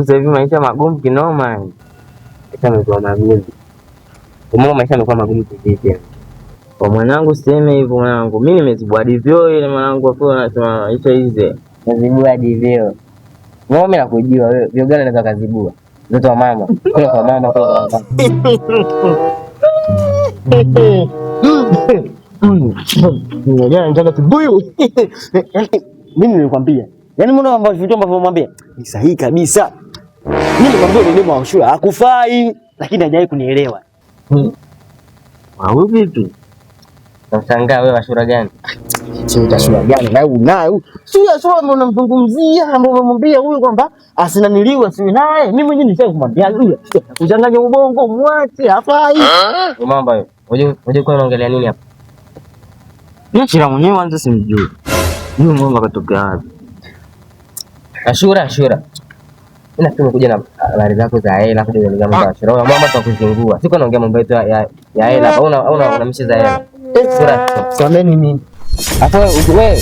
Sasa hivi maisha magumu kinoma. Maisha yamekuwa magumu. Umeona maisha yamekuwa magumu kivipi? Kwa mwanangu siseme hivyo mwanangu. Mimi nimezibua divyo ile mwanangu afu anasema maisha hizi. Nazibua divyo. Mimi nakujua wewe, vyo gani unaweza kazibua? Mtoto wa mama, kula kwa mama, kula kwa mama. Nataka kibuyu. Mimi nilikwambia. Yaani mbona ambavyo vitu ambavyo umwambia ni sahihi kabisa. Mimi nilikwambia ni demu wa Ashura hakufai, lakini hajawahi kunielewa. Au vipi? Nashangaa wewe Ashura gani? Sio Ashura gani na unayo? Sio Ashura ambaye unamzungumzia, ambaye umemwambia huyu kwamba asinaniliwe asiwe naye. Mimi mwenyewe nishawahi kumwambia huyu. Kuchanganya ubongo mwache hafai. Mambo hayo. Unajua kwa unaongelea nini hapa? Mimi Ashura mwenyewe kwanza simjui. Huyu mambo katokea wapi? Ashura, Ashura. Mimi nafikiri umekuja na habari zako za hela, kuja kuongea mambo ya Ashura. Wewe mambo tutakuzingua. Siko naongea mambo yetu ya hela. Au una mishe za hela. Ashura. Sameni mimi. Afa wewe